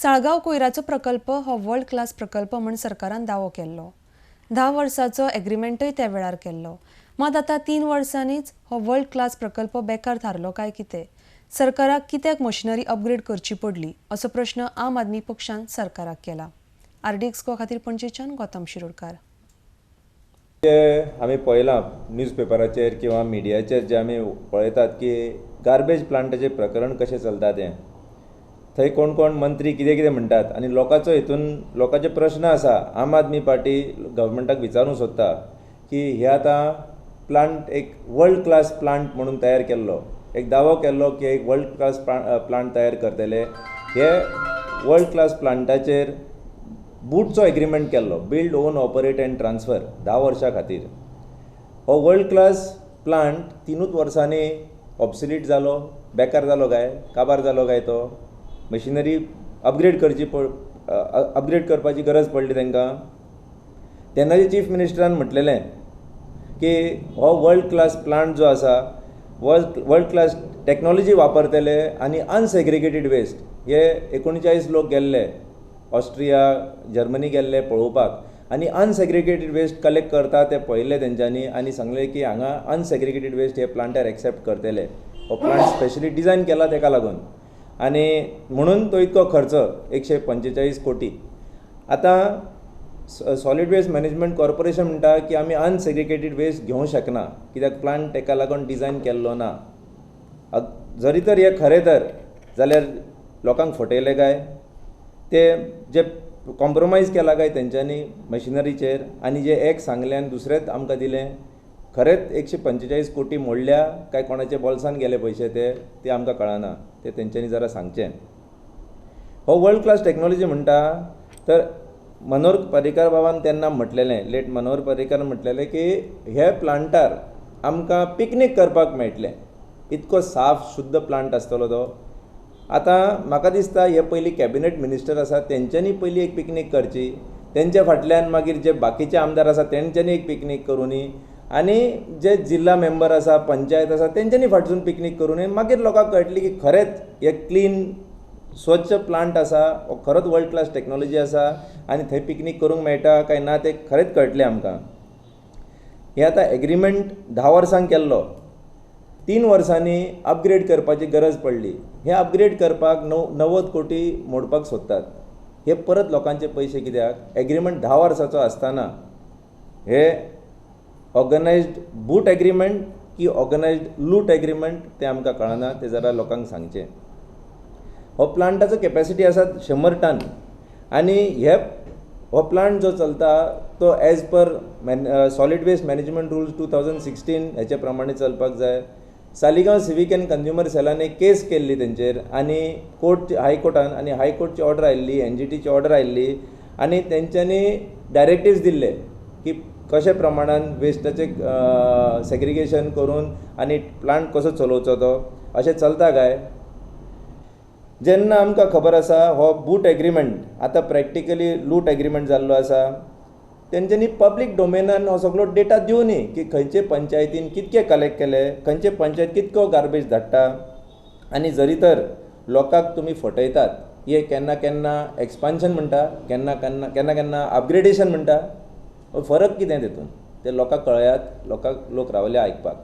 साळगांव कोयराचो प्रकल्प हो world class प्रकल्प म्हूण सरकारान दावो केल्लो. 10 वर्सांचो एग्रीमेंटय त्या वेळार केल्लो. मात आतां 3 वर्सांनीच हो वर्ल्ड क्लास प्रकल्प बेकार थारलो काय कितें? सरकाराक कित्याक मशिनरी अपग्रेड करची पडली असो प्रश्न आम आदमी पक्षान सरकाराक केला. आरडीएक्स गोवा खातीर पणजेच्यान गौतम शिरोडकार. जे आमी पळयलां न्यूज पेपराचेर किंवा मिडियाचेर जे आमी पळयतात की गार्बेज प्लांटाचें प्रकरण कशें चलता तें, थंय कोण कोण मंत्री कितें कितें म्हणटात आनी लोकांचो हितून लोकांचे प्रश्न आसा. आम आदमी पार्टी गव्हर्मेंटाक विचारूंक सोदता की हे आतां प्लांट एक वर्ल्ड क्लास प्लांट म्हणून तयार केल्लो, एक दावो केल्लो की एक वर्ल्ड क्लास प्लांट तयार करतले. हे वर्ल्ड क्लास प्लांटाचेर बूटचो एग्रीमेंट केल्लो, build own operate and transfer, 10 वर्सां खातीर. हो वर्ल्ड क्लास प्लांट 3 वर्सांनी ऑब्सोलीट जालो, बेकार जालो काय काबार जालो काय? तो मशिनरी अपग्रेड करची अपग्रेड करपाची गरज पडली तांकां. तेन्नाचे चीफ मिनिस्टरान म्हटलेलें की हो वर्ल्ड क्लास प्लांट जो आसा वर्ल्ड क्लास टॅक्नोलॉजी वापरतले आनी अनसेग्रिगेटेड वेस्ट. हे 39 लोक गेल्ले ऑस्ट्रिया जर्मनी गेल्ले पळोवपाक आनी अनसेग्रिगेटेड वेस्ट कलेक्ट करता ते पळयल्ले तेंच्यांनी आनी सांगलें की हांगा अनसेग्रिगेटेड वेस्ट हे प्लांटार एक्सेप्ट करतले. हो प्लांट स्पेशली डिजायन केला तेका लागून आनी म्हणून तो इतको खर्च 145 कोटी. आतां सॉलीड वेस्ट मॅनेजमेंट कॉर्पोरेशन म्हणटा की आमी अनसेग्रिगेटेड वेस्ट घेवंक शकना कित्याक प्लांट तेका लागून डिजायन केल्लो ना. जरी तर हें खरें तर जाल्यार लोकांक फटयले काय? ते जे कॉम्प्रोमायज केला काय तेंच्यांनी मशिनरीचेर आनी जे एक सांगलें आनी दुसरेंच आमकां दिलें? खरेंच 145 कोटी मोडल्या काय कोणाच्या बोल्सान गेले पयशे ते आमकां कळना, ते तेंच्यांनी जरा सांगचें. हो वर्ल्ड क्लास टॅक्नोलॉजी म्हणटा तर मनोहर पर्रीकार बाबान तेन्ना म्हटलेलें, लेट मनोहर पर्रीकार म्हटलेलें की हे प्लांटार आमकां पिकनीक करपाक मेळटलें, इतको साफ शुद्ध प्लांट आसतलो तो. आतां म्हाका दिसता हे पयलीं कॅबिनेट मिनिस्टर आसा तेंच्यांनी पयलीं एक पिकनीक करची, तेंच्या फाटल्यान मागीर जे बाकीचे आमदार आसा तेंच्यांनी एक पिकनीक करुनी आनी जे जिल्ला मेंबर आसा पंचायत आसा तेंच्यांनी फाटसून पिकनीक करुनी, मागीर लोकांक कळटलें की खरेंच हे क्लीन स्वच्छ प्लांट आसा, हो खरोच वर्ल्ड क्लास टॅक्नोलॉजी आसा आनी थंय पिकनीक करूंक मेळटा काय ना तें खरेंच कळटलें आमकां. हे आतां एग्रीमेंट 10 वर्सांक केल्लो, 3 वर्सांनी अपग्रेड करपाची गरज पडली. हे अपग्रेड करपाक 90 कोटी मोडपाक सोदतात. हे परत लोकांचे पयशे कित्याक? एग्रीमेंट 10 वर्साचो आसतना हे ऑर्गनायज्ड बूट एग्रीमेंट की ऑर्गनायज्ड लूट एग्रीमेंट तें आमकां कळना, तें जरा लोकांक सांगचें. हो प्लांटाचो कॅपेसिटी आसा 100 टन आनी हे हो प्लांट जो चलता तो as per solid waste management rules 2016 हेचे प्रमाणे चलपाक जाय. सालिगांव सिवीक एंड कंज्युमर सेलान एक केस केल्ली तेंचेर आनी कोर्ट हायकोर्टान आनी हायकोर्टची ऑर्डर आयिल्ली, एनजीटीची ऑर्डर आयिल्ली आनी तेंच्यांनी डायरेक्टिव्स दिल्ले की कशे प्रमाणान वेस्टाचें सेग्रिगेशन करून आनी प्लांट कसो चलोवचो तो. अशें चलता काय? जेन्ना आमकां खबर आसा हो बूट एग्रीमेंट आतां प्रॅक्टिकली लूट एग्रीमेंट जाल्लो आसा, तेंच्यांनी पब्लीक डोमेनान हो सगळो डेटा दिवनी की खंयचे पंचायतीन कितके कलेक्ट केले, खंयचे पंचायत कितको गार्बेज धाडटा. आनी जरी तर लोकांक तुमी फटयतात, हे केन्ना केन्ना एक्सपान्शन म्हणटा, केन्ना केन्ना केन्ना केन्ना अपग्रेडेशन म्हणटा, फरक कितें तितून ते लोकांक कळयात. लोकांक लोक रावले आयकपाक.